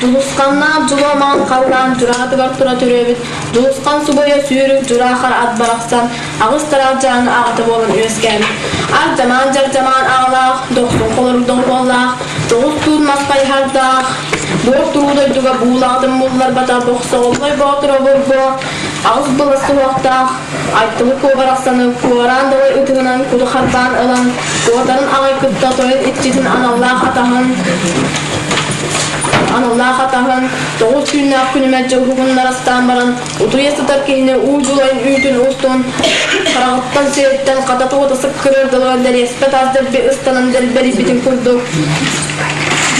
Дьулусханнаах дьулуо маҥан халлаан дьураатыгар тура төрөөбүт Дьулусхан субуйа сүүрүк дьураахар ат барахсан аҕыс тараах дьааҥы аҕата буолан үөскээбит. Ардьамаан дьардьамаан аҕалаах, дохсун холорук доҕуһуоллаах, тоҕус туун мас хайыһардаах, буор туруу дойдуга буулаҕытын булларбата Бохсоҕоллой Боотур обургу аҕыс былас суһуохтаах, Айтылы Куо барахсаны куораан далай ытыгынан куду харбаан ылан, куотарын аҕай кытта тойон иччитин аналлаах атаһын аналлаах атаһын тоҕус түүннээх күнүмэччи уһугуннарастаан баран утуйа сытар киһини уу дьулайын үүтүн устун хараҕыттан сирэйиттэн хата туота сыккырыар дылы дэриэспэ таас дэлби ыстанан дэлбэрийбитин курдук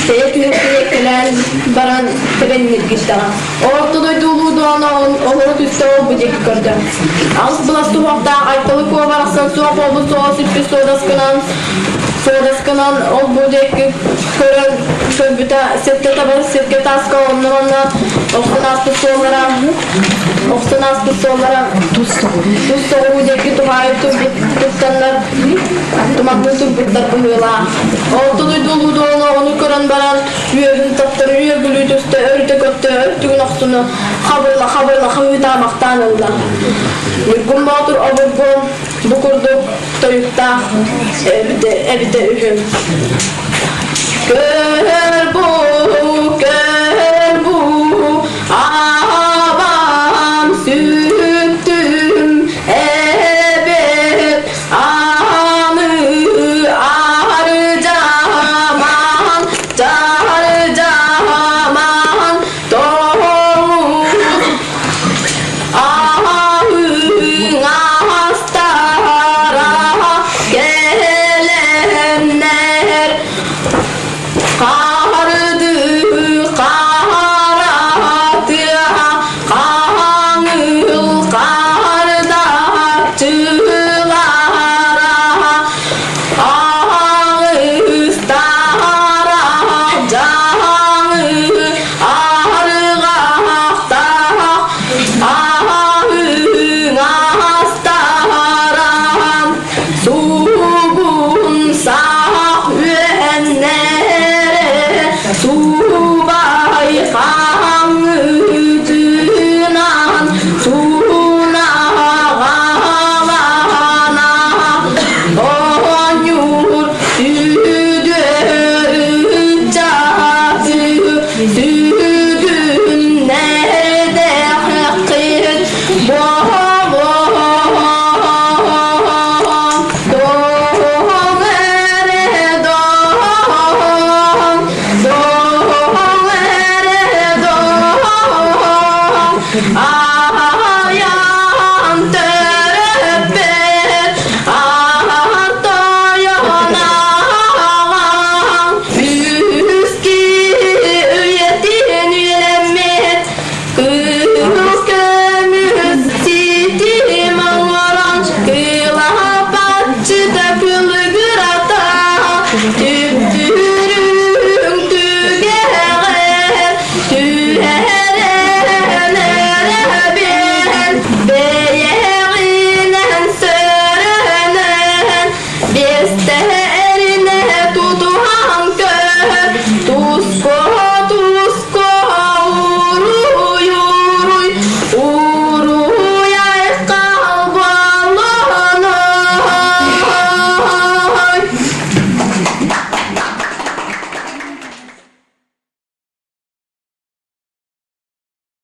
тэйэ түһэ кэлэн баран тэбэн ньиргиттэҕэ. Орто дойду улуу дуона олоро түстэ ол бу диэки көрдө. Аҕыс былас туһахтаах Айталы Куо барахсан суох буолбут суола сүппүт суодаскынан суодаскынан ол бу диэки көрөн көрбүтэ сэттэ табар сиргэ тааска онно онно охсон ааспыт суоллара охсон ааспыт суоллара тус соҕуруу диэки туһаайы турбут туттаннар туманныы турбуттар быһыылаах. Орто дойду улуу дуона ону көрөн баран үөһүн таптары үөгүлүү түстэ, өрүтэ көттө, өртүгүн охсуну хабырла хабырла хаһыытаамахтаан ылла. Ньургун Боотур обургу бу курдук тойуктаах эбитэ, эбитэ үһү. Көр бу.